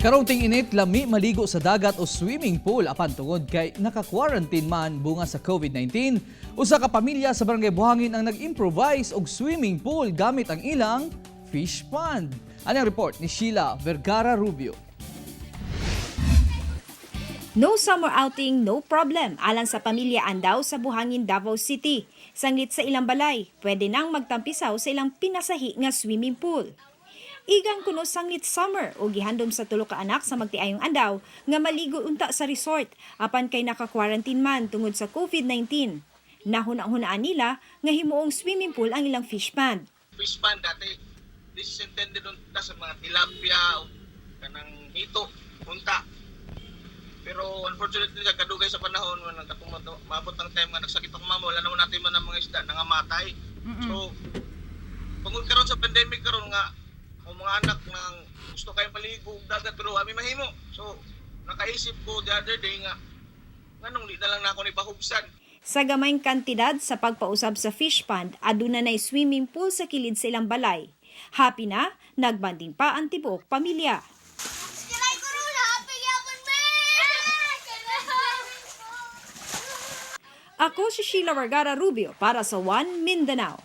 Karong ting-init, lami maligo sa dagat o swimming pool, apan tungod kay naka-quarantine man bunga sa COVID-19, usa ka pamilya sa Barangay Buhangin ang nag-improvise og swimming pool gamit ang ilang fish pond. Ano ang report ni Sheila Vergara Rubio? No summer outing, no problem, alang sa pamilya Andaw sa Buhangin, Davao City. Sanglit sa ilang balay, pwede nang magtampisaw sa ilang pinasahi nga swimming pool. Igang kuno sanglit summer o gihandom sa tulo ka anak sa magtiayong Andaw nga maligo unta sa resort apan kay naka-quarantine man tungod sa COVID-19. Nahuna-hunaan nila nga himuong swimming pool ang ilang fish pond. Fish pond dati, this is intended unta sa mga tilapia o kanang hito unta, pero unfortunately, sa kadugay sa panahon man katong maabot ang time nga nagsakit ang mama, wala naman natin man ang mga isda nangamatay. So tungod karon sa pandemic karon nga ang mga anak nang gusto kayo paligo og dagat pero ami mahimo, so nakaisip ko the other day nga nganong di na lang nako ni pahubsan. Sa gamayng kantidad sa pagpausab sa fish pond, aduna nay swimming pool sa kilid sa ilang balay. Happy na, nagbanding pa ang tibuok pamilya. Kiray corona, happy gyapon me! Ako si Sheila Vergara Rubio para sa One Mindanao.